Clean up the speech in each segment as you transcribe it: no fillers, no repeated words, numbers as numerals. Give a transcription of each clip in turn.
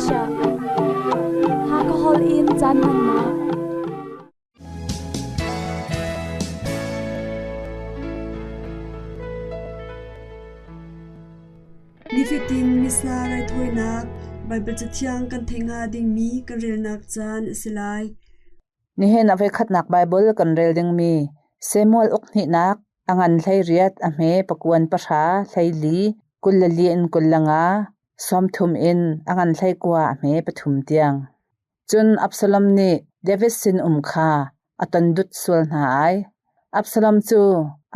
Asia. Hakha holh in caan hmannak. Nifatin Missa raithawinak Baibal Cathiang kan theih hnga dingmi kan relnak caan a si lai. Nihin a voikhatnak Baibal kan rel dingmi Samuel uk hnihnak a ngan 18 a hme pakuan pahra 14 24 in 25 30 in a ngan 19 a hme pathum tiang. Cun Absalom nih David sinum kha a ton dut sual hna ai. Absalom cu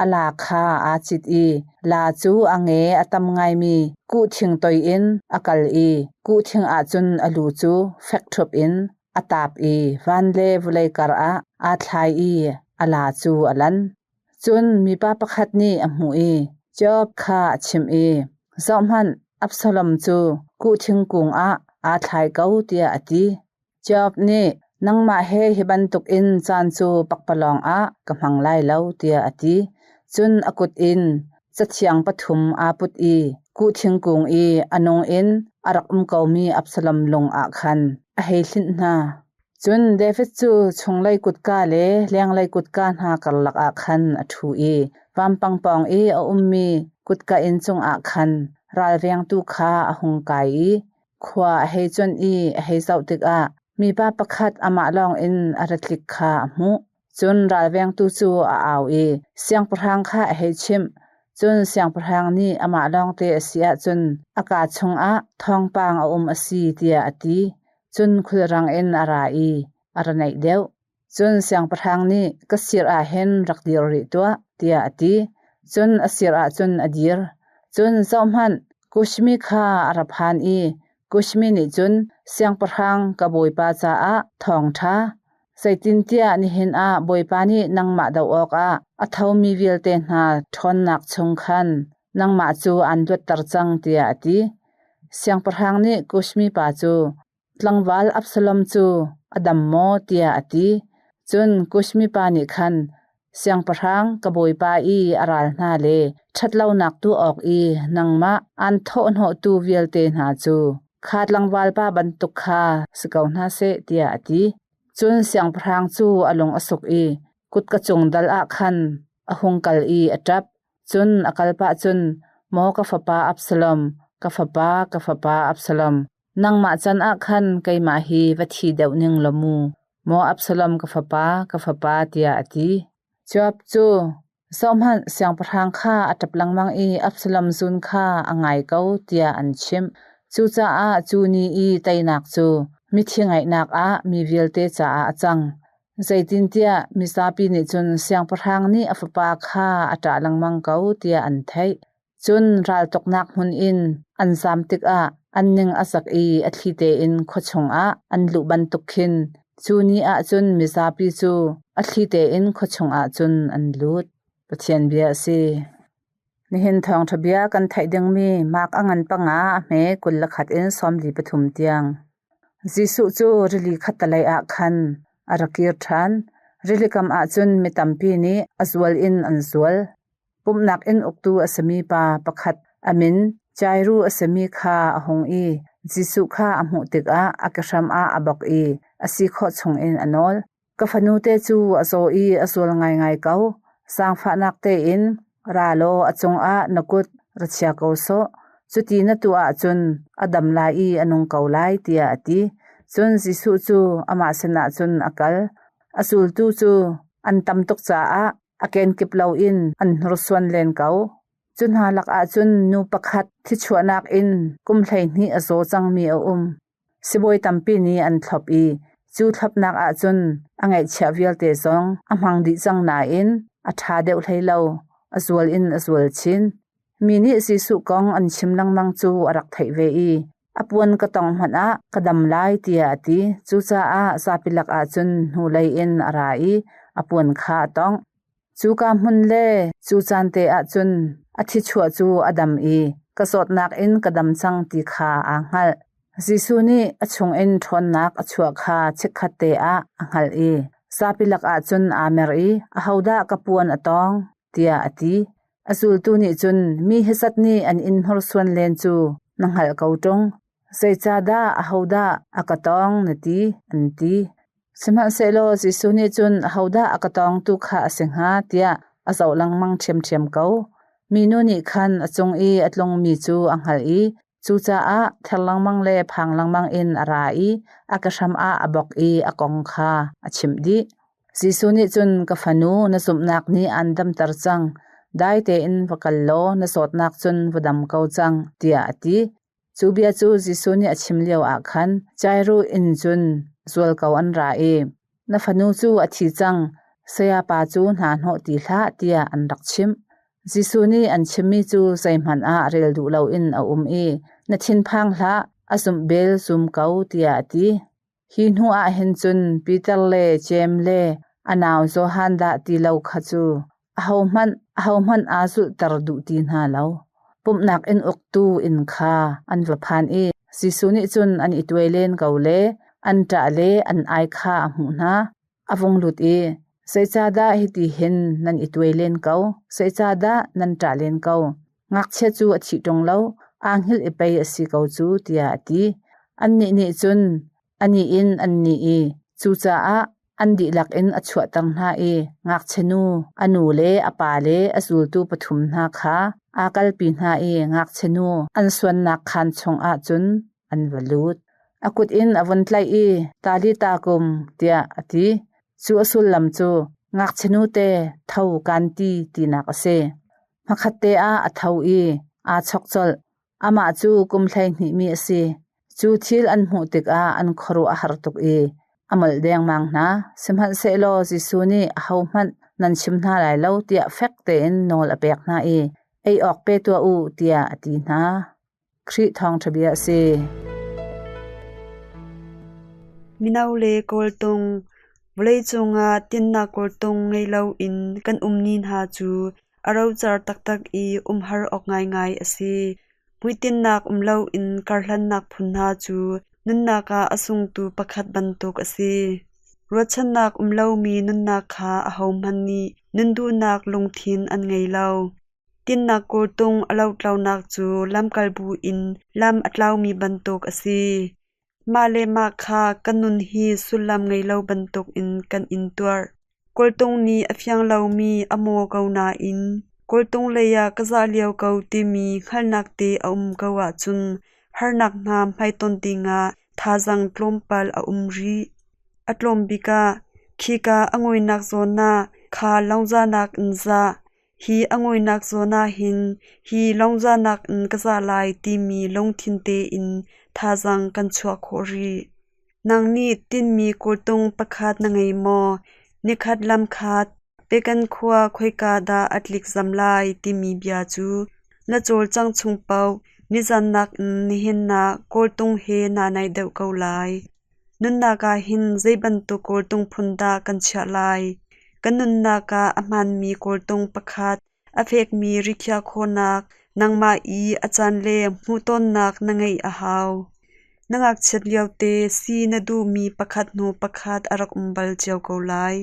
a laa kha aa cit i laa cu a nge a tam ngaimi kuhthing toi in a kal i kuhthing ah cun a lu cu fek ṭhup in a tap i van le vawlei karah aa thlai i a laa cu a lan. Cun mipa pakhat nih a hmuh i Joab kha a chimh i, Zohhmanh, Absalom cu kuhthing kung ah aa thlai ko, tiah a ti. Joab nih, Nangmah he hi bantukin caan cu pakpalawng ah ka hmang lai lo, tiah a ti. Cun a kut in cathiang pathum aa put i kuhthing kung i a nung in a rak um komi Absalom lung ah khan a hei hlinh hna. Cun David cu chunglei kutka le lenglei kutka hna karlak ah khan a ṭhu i vampang pawng i a ummi kutka inn cungah khan ralvengtu kha a hung kai i khua a hei cuanh i a hei zoh tikah mipa pakhat amah lawngin a ra tlik kha a hmuh. Cun ralvengtu cu a au i siangpahrang kha a hei chimh. Cun siangpahrang nih amah lawngte a si ahcun a kaa chungah thawngpang a um a si tiah a ti. Cun khulrang in a ra i a ra naih deuh. Cun siangpahrang nih, Ka sir ah hin rak dir rih tuah, tiah a ti. Cun a sir ah cun a dir. Cun zohhmanh, Kush mi kha a ra phan i Kush mi nih cun siangpahrang ka bawipa caah thawngṭha, zeitintiah nihin ah Bawipa nih nangmah doh awkah a thomi vialte hna ṭhawnnak chung khan nangmah cu aan luatter cang, tiah a ti. Siangpahrang nih Kush mipa cu, Tlangval Absalom cu a dam maw? tiah a ti. Cun Kush mipa nih khan, Siangpahrang ka bawipa i a ral hna le ṭhatlonak tuah awk i nangmah aan thawhhnawhtu vialte hna cu kha tlangvalpa bantuk kha si ko hna seh, tiah a ti. Cun siangpahrang cu a lung a suk i kutka cung dal ah khan a hung kal i a ṭap. Cun a kal pah cun, Maw ka fapa Absalom, ka fapa, ka fapa Absalom, nangmah can ah khan keimah hi va thi deuh ning law mu, maw Absalom ka fapa, ka fapa, tiah a ti. Joab cu zohhmanh siangpahrang kha a ṭap lengmang i Absalom zun kha a ngai ko tiah an chimh. Cucaah cu ni i teinak cu mithi ngaihnak ah mi vialte caah a cang. Zeitintiah mizapi nih cun siangpahrang nih a fapa kha a ṭah lengmang ko tiah an theih. Cun raltuknak hmun in an zam tikah an ning a zak i a thli tein khua chungah an luh bantuk khin cu ni ah cun mizapi cu a thli tein khua chungah cun an lut. Pathian bia a si. Nihin thawngṭha bia kan theih dingmi Mark a ngan panga a hme 21 in 43 tiang. Jesuh cu rili khattalei ah khan a ra kir ṭhan. Rilikam ah cun mi tampi nih a zual in an zual. Pumhnak inn uktu a simi pa pakhat a min Jairu a simi kha a hung i Jesuh kha a hmuh tikah a kehram ah a bawk i a si khawh chungin a nawl. Ka fanute cu a zaw i a zual ngaingai ko. Zaangfahnak tein ra law a cungah na kut ra chia ko sawh. Cuti na tuah ahcun a dam lai i a nung ko lai, tiah a ti. Cun Jesuh cu amah sinah cun a kal. A zultu cu an tam tuk caah a kenkip loin an hnursuan len ko. Cu hna lakah cun nu pakhat thichuahnak in kum 12 a zaw cangmi a um. Sibawi tampi nih an thlop i cu thlopnak ahcun a ngaihchiah vialte zong a hmang dih cang nain a ṭha deuh hlei lo, a zual in a zual chin. Mi nih Jesuh kong an chim lengmang cu a rak theih ve i a puan ka tong hmanh ah ka dam lai tiah a ti. Cucaah zapi lakah cun hnulei in a ra i a puan kha a tongh. Cuka hmun le cu caan te ah cun a thichuah cu a dam i ka zawtnak in ka dam cang ti kha aa hngalh. Jesuh nih a chungin ṭhawnnak a chuah kha chikkhat te ah a hngalh i zapi lakah cun aa mer i, “Ahodah ka puan a tawng?” tiah a ti. A zultu nih cun, “Mi hi zat nih an in hnursuan len cu na hngalh ko ṭung. Zeicahdah ahodah a ka tawng na ti? an ti. Sihmanhsehlaw Jesuh nih cun ahodah a ka tawngtu kha a si hnga tiah a zoh lengmang ṭhiamṭhiam ko. Minu nih khan a cung i a tlungmi cu a hngalh i cucaah ther lengmang le phang lengmang in a ra i a ke hram ah a bawk i a kong kha a chimh dih. Jesuh nih cun ka fanu na zumhnak nih aan damter cang. Dai tein va kal law na zawtnak cun va dam ko cang, tiah a ti. Cu bia cu Jesuh nih a chim lioah khan Jairu inn cun zualko an ra i, Na fanu cu a thi cang, sayapa cu hna hnawh ti hlah, tiah an rak chimh. Jesuh nih an chimmi cu zeihmanh ah rel duh loin a um i, Na thinphang hlah, a zumh bel zum ko, tiah a ti. Hi hnu ah hin cun Piter le Jeim le a nau Johan dah ti lo kha cu ahohmanh aa zulhter duh ti hna lo. Pumhnak inn uktu inn kha an va phan i Jesuh nih cun an i tuai len ko le an ṭah le an ai kha a hmuh hna. A vung lut i, Zeicahdah hiti hin nan i tuai len ko? Zeicahdah nan ṭah len ko? Ngakchia cu a thih ṭung lo, aa hngilh i pei a si ko cu, tiah a ti. Annih nih cun a nih in an nih i cucaah an dihlak in a chuahter hna i ngakchia nu a nu le a pa le a zultu pathum hna kha aa kalpi hna i ngakchia nu an suannak khaan chungah cun an va lut. A kut in a vun tlaih i Talita kum tiah a ti. Cu a sullam cu ngakchia nute tho kaan ti tinak a si. Hmakhatte ah a tho i aa chok colh. Amah cu kum 12 mi a si. Cu thil an hmuh tikah an khuaruah a har tuk i a molh dengmang hna. Sihmanhsehlaw Jesuh nih ahohmanh nan chim hna lai lo tiah fek tein nawl a pek hna i ei awk pe tuah u tiah a ti hna. Khrih thawngṭha bia a si. Mino le kawltung vawleicung ah tinnak kawltung ngei loin kan um ni hna cu a rocar taktak i umhar awk ngaingai a si. Hmuitinnak um loin karhlannak phun hna cu nunnak ah a sungtu pakhat bantuk a si. Ruahchannak um lomi nunnak kha ahohmanh nih nun duhnak lungthin an ngei lo. Tinnak kawltung a lotlaunak cu lamkal bu in lam a tlaumi bantuk a si. Mah le mah kha kan nun hi sullam ngei lo bantukin kan intuar. Kawltung nih a fiang lomi a maw ko nain kawltung lei ah ka zah lio ko timi hngalhnak te a um ko ahcun harnak hna hmaitonh dingah thazaang tlawmpal a um rih. A tlawm bik ah khika a ngawinak zawn ah kha lawngzahnak in zah. Hi a ngawinak zawn ah hin hi lawngzahnak in ka zah lai timi lungthin tein thazaang kan chuah khawh rih. Nang nih tinhmi kawltung pakhat na ngei maw? Nikhat lamkhat, Pekan khua khoika dah a tlikzam lai timi bia cu na cawlcangh chung paoh nizan nakin nihin ah kawltung he naa naih deuh ko lai. Nunnak ah hin zei bantuk kawltung phun dah kan chiah lai? Kan nunnak ah a hmaanmi kawltung pakhat a fekmi rikhiah khawhnak nangmah i a caan le hmuhtonnak na ngeih a hau. Na ngakchiat liote si na duhmi pakhat hnu pakhat a rak um bal cio ko lai.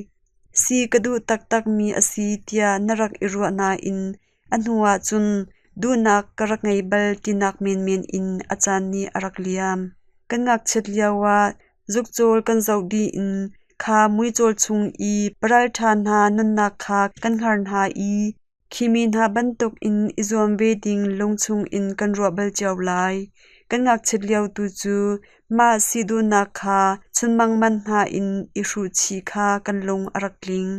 Si ka duh taktakmi a si tiah na rak i ruah nain a hnuah cun duhnak ka rak ngei bal tinak menmen in a caan nih a rak liam. Kan ngakchiat lioah Zukcawl kan zoh dih in kha muicawl chung i paralṭha hna nunnak kha kan hngar hna i khi mi hna bantukin i zuam ve ding lungchung in kan ruah bal cio lai. Kan ngakchiat lio tu cu mah si duhnak kha chunmang manh hna in i hruhchih kha kan lung a rak tling.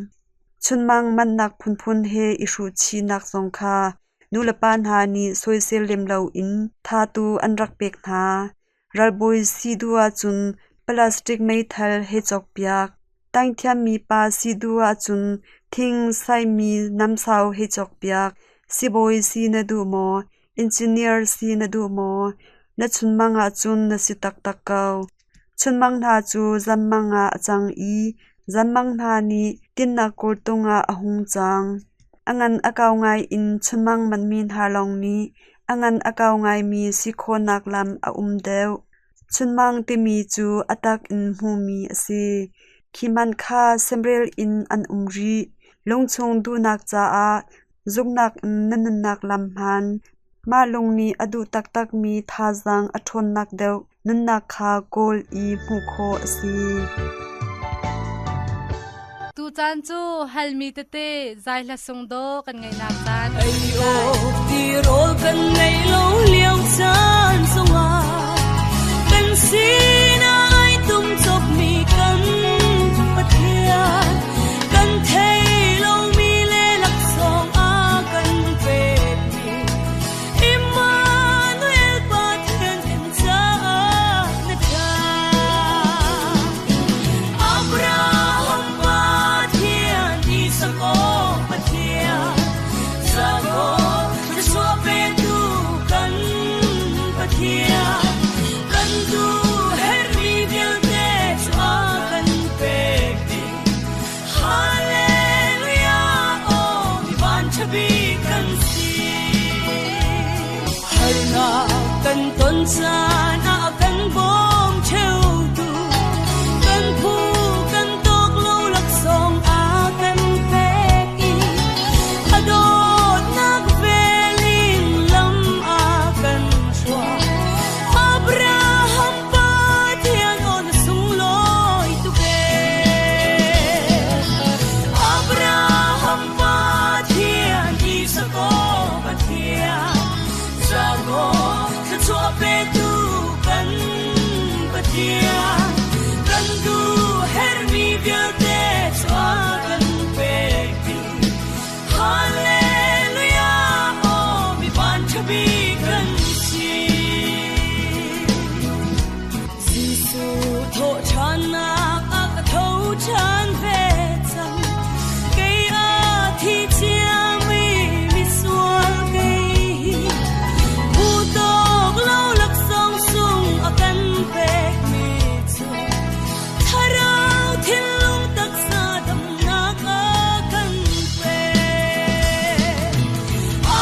Chunmang manhnak phunphun he i hruhchihnak zong kha nulepa hna nih sawisel lem loin thatu an rak pek hna. Ralbawi si duh ahcun plastic meithal he cawkpiak. Tangthiammi pa si duh ahcun thing saimi namsau he cawkpiak. Sibawi si na duh maw? Engineer si na duh maw? Na chunmang ahcun na si taktak ko. Chunmang hna cu zammang ah a cang i zammang hna nih tinnak kawltung ah a hung cang. A ngan a kau ngai in chunmang manmi hna lawng nih A ngan a kau ngaimi si khawhnak lam a um deuh. Chunmang timi cu a tak in hmuhmi a si. Khi hmanh kha semrel in an um rih. Lungchung duhnak caah zuknak in na nunnak lam hman. Mah lung nih a duh taktakmi thazaang a ṭhawnnak deuh nunnak kha kawl i hmuh khawh a si. Tucaan cu halmi tete zaihla sungdaw kan ngeihnak caan. Ei awk tirawl kan ngei lo lio caan zongah kan sinah ai tum cawpmi kan Pathian kan thei lomi le laksawng a kan pekmi Immanuel Pathian kan caah na ṭha. Abraham Pathian, Isak aw Pathian, Jakob thluachuah petu kan Pathian, kan duh herhmi vialte cu a kan pek dih. Hallelujah, aw mi vanṭha bik kan si. Harnak kan ton caan ah kan bawm ṭheutu, kan phu kan tawk lo laksawng a kan pek i a dawtnak vel in lam a kan hruai. Abraham Pathian aw na sunglawi tuk ee. Abraham Pathian, Isak aw Pathian, Jakob thluachuah petu kan Pathian, kan duh herhmi vialte cu a kan pek dih. Hallelujah, aw mi vanṭha bik kan si. Jesuh thawhṭhannak a ka tho ṭhan ve cang. Kei a thi ciami misual kei hi phu tawk lo laksawng sung a kan pekmi cu thlarau thinlung taksa damnak a kan pek.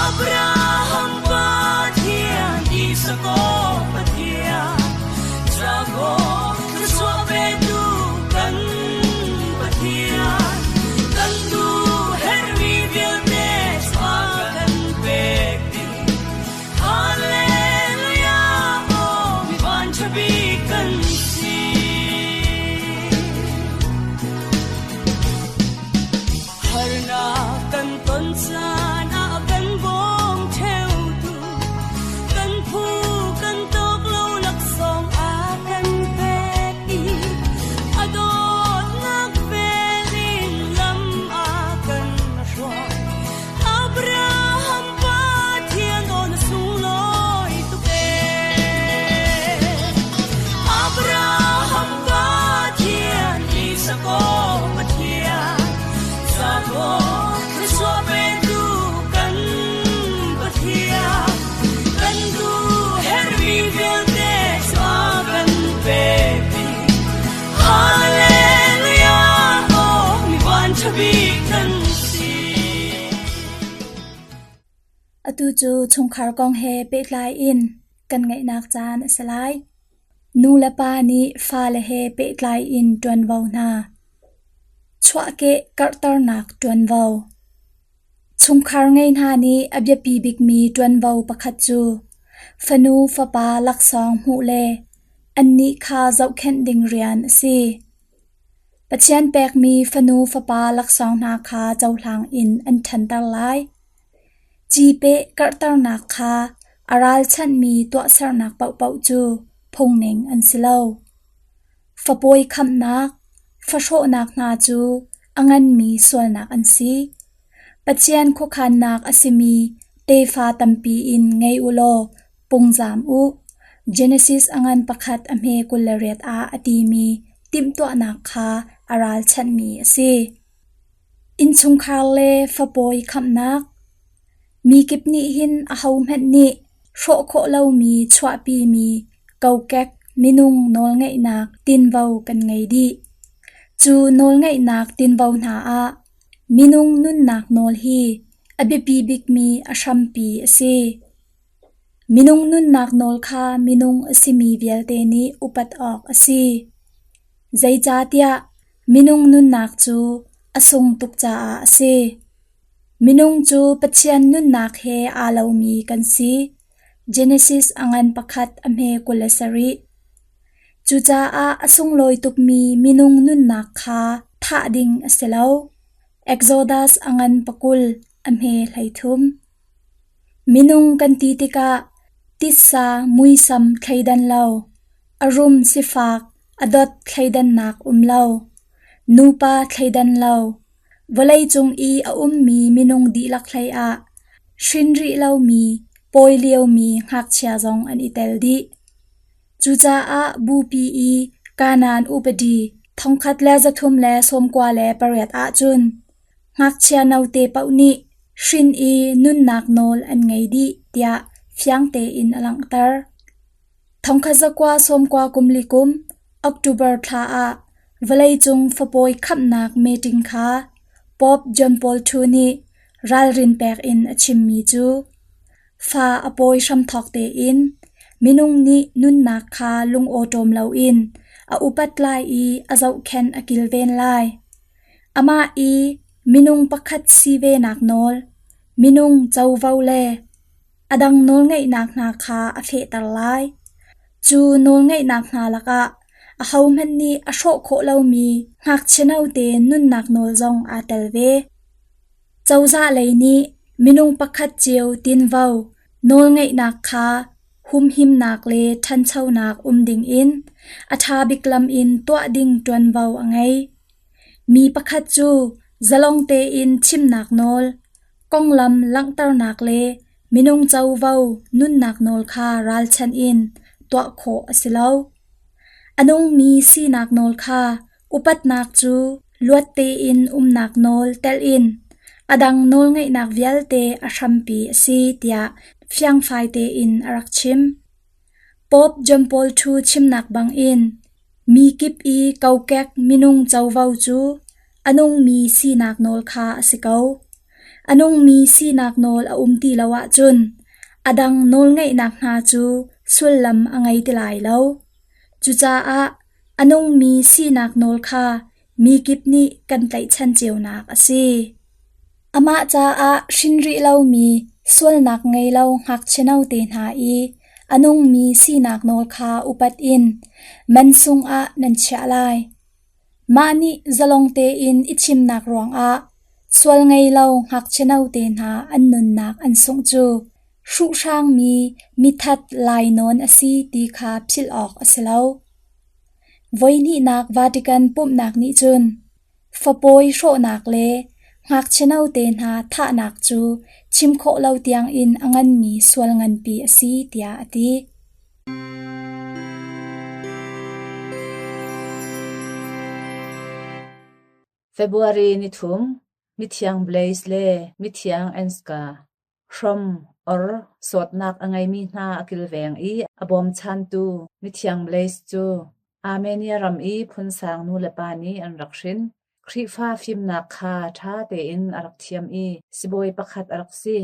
Abraham Pathian, Isak aw Pathian, Jakob thluachuah petu kan Pathian, kan duh herhmi vialte cu a kan pek dih. Hallelujah, aw mi vanṭha bik kan si. Harnak kan ton caan ah kan bawm ṭheutu, kan phu kan tawk lo laksawng a kan pek i a dawtnak vel in lam a kan hruai. Abraham Pathian aw na sunglawi tuk ee. Abraham Pathian, Isak aw Pathian, Jakob thluachuah petu kan Pathian, kan duh herhmi vialte cu a kan pek dih. Hallelujah, aw mi vanṭha bik kan si. Atu cu chungkhar kong he pehtlai in kan ngaihnak caan a si lai. Nu le pa nih fale he pehtlai in ṭuanvo hna. Chuahkeh karhternak ṭuanvo. Chungkhar ngei hna nih a biapi bikmi ṭuanvo pakhat cu fanu fapa laksawng hmuh le annih kha zohkhenh ding rian a si. Pathian pekmi fanu fapa laksawng hna kha cohlang in an ṭhanter lai. Cipeh karhternak kha a ralchanhmi tuahsernak paohpaoh cu phungning an si lo. Fapawi khamhnak, fahrawhnak hna cu a nganmi sualnak an si. Pathian khuakhannak a simi tefa tampi in ngei u law pungzaam u. Genesis a ngan pakhat a hme 28 ah a timi timhtuahnak kha a ralchanhmi a si. Innchungkhar le fapawi khamhnak. Mi kip nih hin ahohmanh nih hrawh khawh lomi chuahpimi kokek minung nawlngeihnak tinvo kan ngei dih. Cu nawlngeihnak tinvo hna ah minung nunnak nawl hi a biapi bikmi a hrampi a si. Minung nunnak nawl kha minung a simi vialte nih upat awk a si. Zeicahtiah minung nunnak cu a sung tuk caah a si. Minung cu Pathian nunnak he aa lomi kan si. Genesis a ngan pakhat a hme 27. Cucaah a sunglawi tukmi minung nunnak kha thah ding a si lo. Exodus a ngan pakul a hme 13. Minung kan ti tikah titsa muisam thleidan lo, a rum sifak, a dot thleidannak um lo, nupa thleidan lo, vawleicung i a ummi minung dihlak hleiah hrin rih lomi, pawi liomi ngakchia zong an i tel dih. Cucaah bupi i Kanaan upadi 1398 ahcun ngakchia note paoh nih hrin i nunnak nawl an ngei dih tiah fiang tein a langhter. 1990 kum li kum October thla ah vawleicung fapawi khamhnak meeting kha Pope John Paul II nih ralrin pek in a chimmi cu fa a pawi hramthawk tein minung nih nunnak kha lungawṭawm loin a upat lai i a zohkhenh a kilven lai. Amah i minung pakhat si venak nawl, minung covo le a dang nawlngeihnak hna kha a fehter lai. Cu nawlngeihnak hna lakah ahohmanh nih a hrawh khawh lomi ngakchia note nunnak nawl zong aa tel ve. Cozah lei nih minung pakhat cio tinvo nawlngeihnak kha humhimnak le ṭhanchonak um dingin a ṭha bik lam in tuah ding ṭuanvo a ngei. Mi pakhat cu zalong tein chimnak nawl, konglam langhternak le minung covo nunnak nawl kha ralchanh in tuah khawh a si lo. A nungmi sinak nawl kha upatnak cu luat tein umnak nawl telh in a dang nawlngeihnak vialte a hrampi a si tiah fiangfai tein a rak chim. Pope John Paul II chimnak bangin mi kip i kokek minung covo cu a nungmi sinak nawl kha a si ko. A nungmi sinak nawl a um ti lo ahcun a dang nawlngeihnak hna cu sullam a ngei ti lai lo. Cucaah a nungmi sinak nawl kha mi kip nih kan tlaihchan cionak a si. Amah caah hrin rih lomi sualnak ngei lo ngakchia note hna i a nungmi sinak nawl kha upat in man sungah nan chiah lai. Mah nih zalong tein i thimnak ruangah sual ngei lo ngakchia note hna an nunnak an sungh cu hruhhrangmi mithat lainawn a si ti kha philh awk a si lo. Voihnihnak Vatican pumhnak nih cun fapawi hrawhnak le ngakchia note hna thahnak cu chim khawh lo tiangin a nganmi sual nganpi a si tiah a ti. February nithum, Mithiang Blaise le Mithiang Ansgar hrom or sawtnak a ngeimi hna a kilveng i a bawmchantu Mithiang Blaise cu Armenia ram i phunsang nulepa nih an rak hrin. Khrihfa fimnak kha ṭha tein a rak thiam i sibawi pakhat a rak si.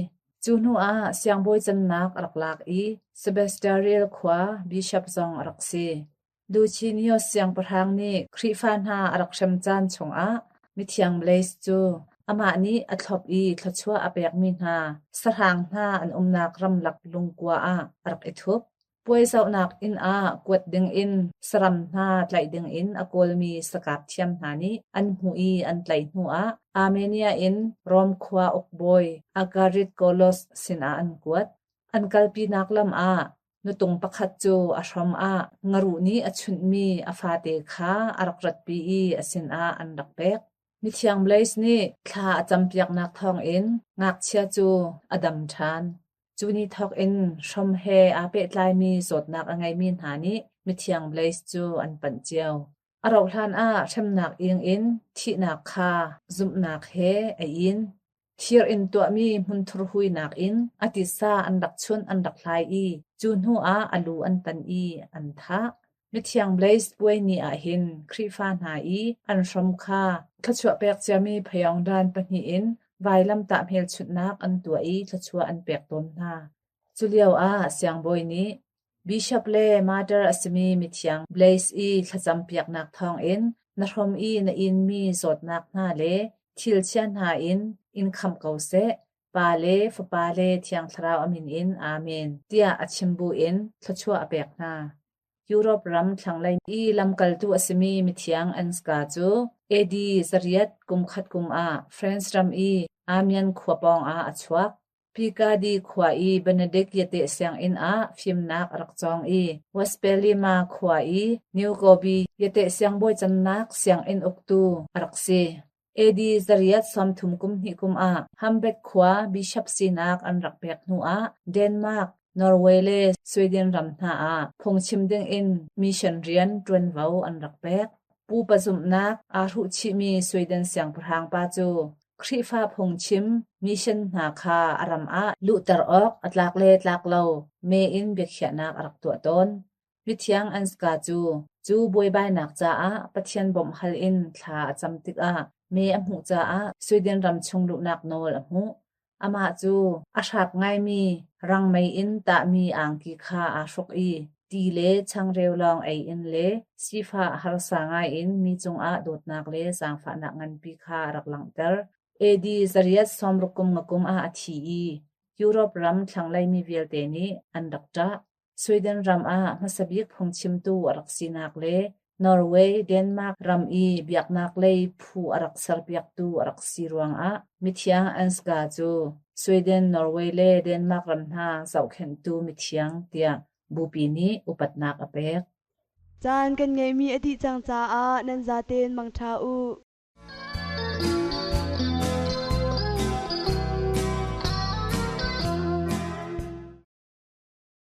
Cu hnu ah siangbawi cannak a rak lak i Sebastariel khua bishop zong a rak si. Lucinius siangpahrang nih Khrihfa hna a rak hrem caan chungah Mithiang Blaise cu amah nih a thlop i thluachuah a pekmi hna sahrang hna an umnak ramlak lungkua ah a rak i thup. Puai zohnak inn ah kuat dingin saram hna tlaih dingin a kawlmi sakap thiam hna nih an hmuh i an tlaih hnuah Armenia in Rom khua ukbawi Agarit Golos sinah an kuat. An kalpinak lam ah nutung pakhat cu a hrom ah ngaruh nih a chunhmi a fate kha a rak ratpi i a sinah an rak pek. Mithiang Blaise nih thla a campiaknak thawngin ngakchia cu a dam ṭhan. Cu ni thawk in hrom he aa pehtlaimi zawtnak a ngeimi hna nih Mithiang Blaise cu an panh cio. A rauhhlan ah hremnak ing in thihnak kha zumhnak he a in. Thir in tuahmi hmunthur huinak in a titsa an rak chunh an rak hlai i cu hnu ah a lu an tan i an thah. Mithiang Blaise puai ni ah hin Khrihfa hna i an hrom kha thluachuah pek ciami phayawngdan pahnih in vailamtah hmelchunhnak an tuah i thluachuah an pek tawn hna. Culio ah siangbawi nih Bishop le martyr a simi mithiang Blaise i thlacampiaknak thawngin na hrom i na inmi zawtnak hna le Thil chia hna in in khamh ko seh. Pa le Fapa le Thiang Thlarau a min in Amen, tiah a chim buin thluachuah a pek hna. Europe ram thlanglei i lamkaltu a simi mithiang Ansgar cu AD 800 kum khat kum ah France ram i Amiens khua pawngah a chuak. Picardy khua i Benedict Yate sianginn ah fimnak a rak cawng i Westphalia khua i Neugobi Yate siangbawi cannak sianginn uktu a rak si. AD 830 kum hnih kum ah Hamburg khua bishop sinak an rak pek hnuah Denmark, Norway le Sweden ram hna ah phungchim dingin mission rian ṭuanvo an rak pek. Pupa zumhnak aa hruhchihmi Sweden siangpahrang pa cu Khrihfa phungchim mission hna kha a ram ah luhter awk a tlak le tlak lo me in biakhiahnak a rak tuah tawn. Mithiang Ansgar cu cu buaibainak caah Pathian bawmh hal in thla a cam tikah me a hmuh caah Sweden ram chung luhnak nawl a hmuh. Amah cu a hraap ngaimi rangmei in tahmi angki kha aa hruk i ti le changreu lawng ei in le sifah harsa ngaiin mi cungah dawtnak le zaangfahnak nganpi kha a rak langhter. AD 860 kum nga kum ah a thi i Europe ram thlanglei mi vialte nih an rak ṭah. Sweden ram ah hmasa bik phungchimtu a rak sinak le Norway, Denmark ram i biaknak lei phu a rak serpiaktu a rak si ruangah mithiang Ansgar cu Sweden, Norway le Denmark ram hna zohkhenhtu mithiang tiah bupi nih upatnak a pek. Caan kan ngeihmi a dih cang caah nan zaten mangṭha u.